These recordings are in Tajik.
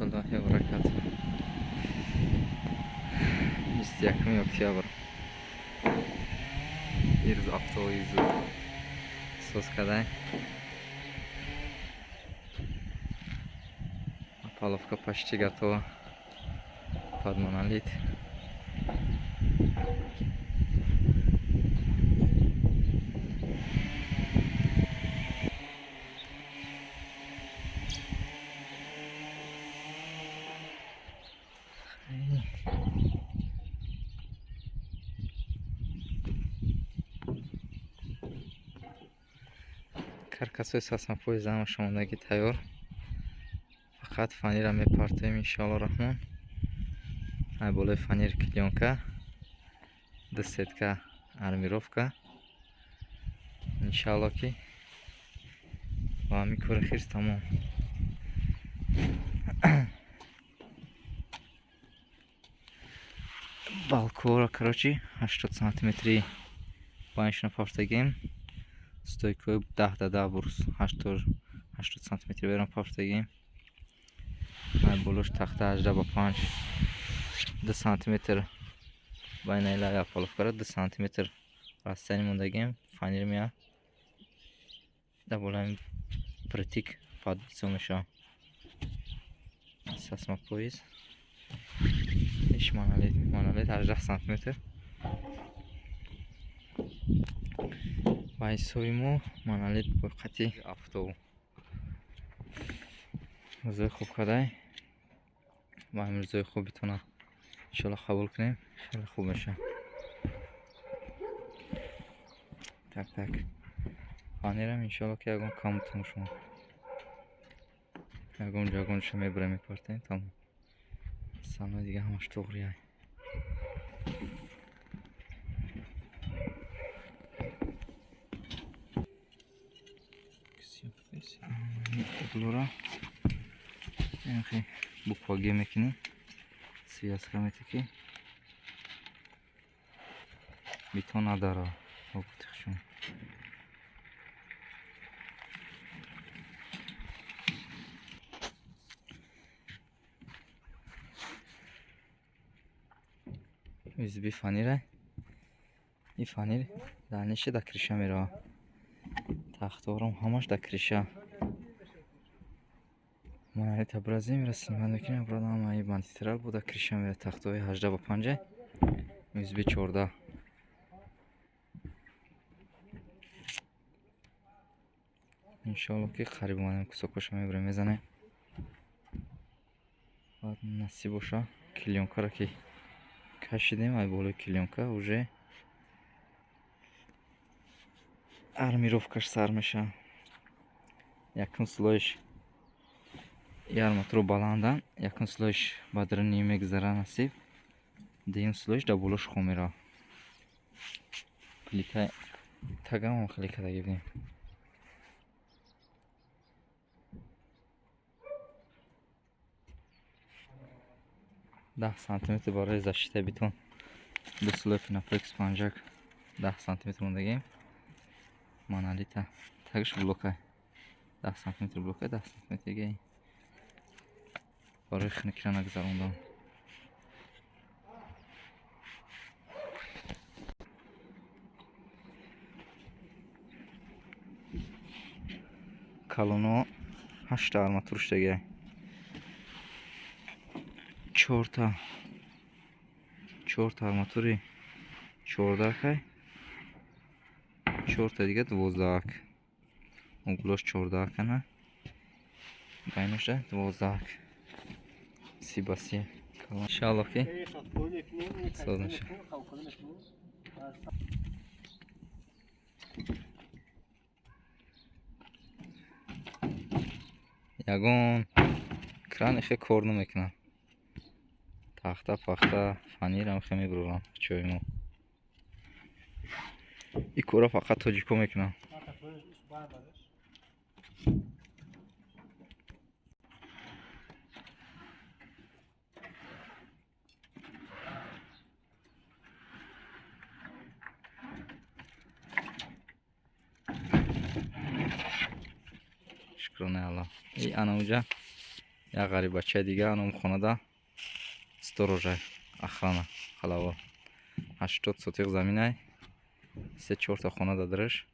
Раҳматуллоҳи ва баракатуҳ. 21 октябр. Ирӯз афтои зуд соз кардай. Опалубка почти готова. Под монолит. Каркасҳои сасмапои замаш омодагӣ тайёр. Фақат фанира мепартоем, иншоалло раҳмон. Ай болои фанир клеёнка, ду сетка армировка. Иншоалло, ки ба ҳамин кори хирс тамом. Балкора, короче, 80 сантиметри байнашона пафтагем. Стойкаҳои 10 да 10 брус 80 сантиметри берам пафтагем. Ай болош тахта 18 ба 5, 2 сантиметр байнаи лаи опалубкара 2 сантиметр расстояние мондагем. Фанир меяд, дар болои притик подбитсо мешавад. Сасмапоиз иш монолит, монолит 18 сантиметр. Ба ҳисоби мо монолит бо қати афтоб рӯзои хуб кадай. Ба ҳамин рӯзои хуб битона, иншоалло, қабул кунем, хеле хуб мешавад. Так, так, фанерам, иншоалло, ки ягон камутон шумо ягон ҷо ягонша мебарем, мепартем, тамом. Самои дига ҳамаш туғрияй. Углора буква Г мекунем, связка мете, ки бетон надара. Гуфтихшон ОСБ фанера. И фанер дальнейший да крыша мерава. Тахторам ҳамаш да крыша. Монолит абразем, расиман мекунем, обратно ҳамаи мантитрал буда крыша мера. Тахтои 18 ба 5, ОСБ 14. Иншоалло, ки қариб омадем, кусокоша мебарем, мезанем. Баъд, насиб боша, клеёнкаро ки кашидем, ай болои клеёнка уже армировкаш сар мешавад. Якум слоиш ярматро баландан, якум слоиш ба даруни мегзара, насиб, дуюм слоиш дар болош хом меравад. Плита тагамон хеле кадаги будем. 10 сантиметр барои защитаи бетон ду слой пеноплекс панҷак 10 сантиметр мондагем. Монолита тагиш блокай, 10 сантиметр блокай, 10 сантиметр дига барои хунукира нагзарондам. Калоно ҳашта арматур шудагиай, чорта, чорта арматури чордаакай, чорта дига дувоздаак. Углош чордаакана, байношда дувоздаак, 30 ба 30. Иншаалло, ки соз мешавад. Ягон кран ихе кор намекунад. Тахта, пахта, фанирам хе мебурам. Чои мо и кора фақат тоҷико мекунам. Шукронаи Аллоҳ. И анауҷа Як ғариббачаи дига ном хонада сторожай, охрана, халавор. 80 сотих заминай, се чорта хона дадраш,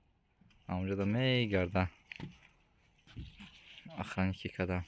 ҳамонҷода мегарда, охранникӣ када.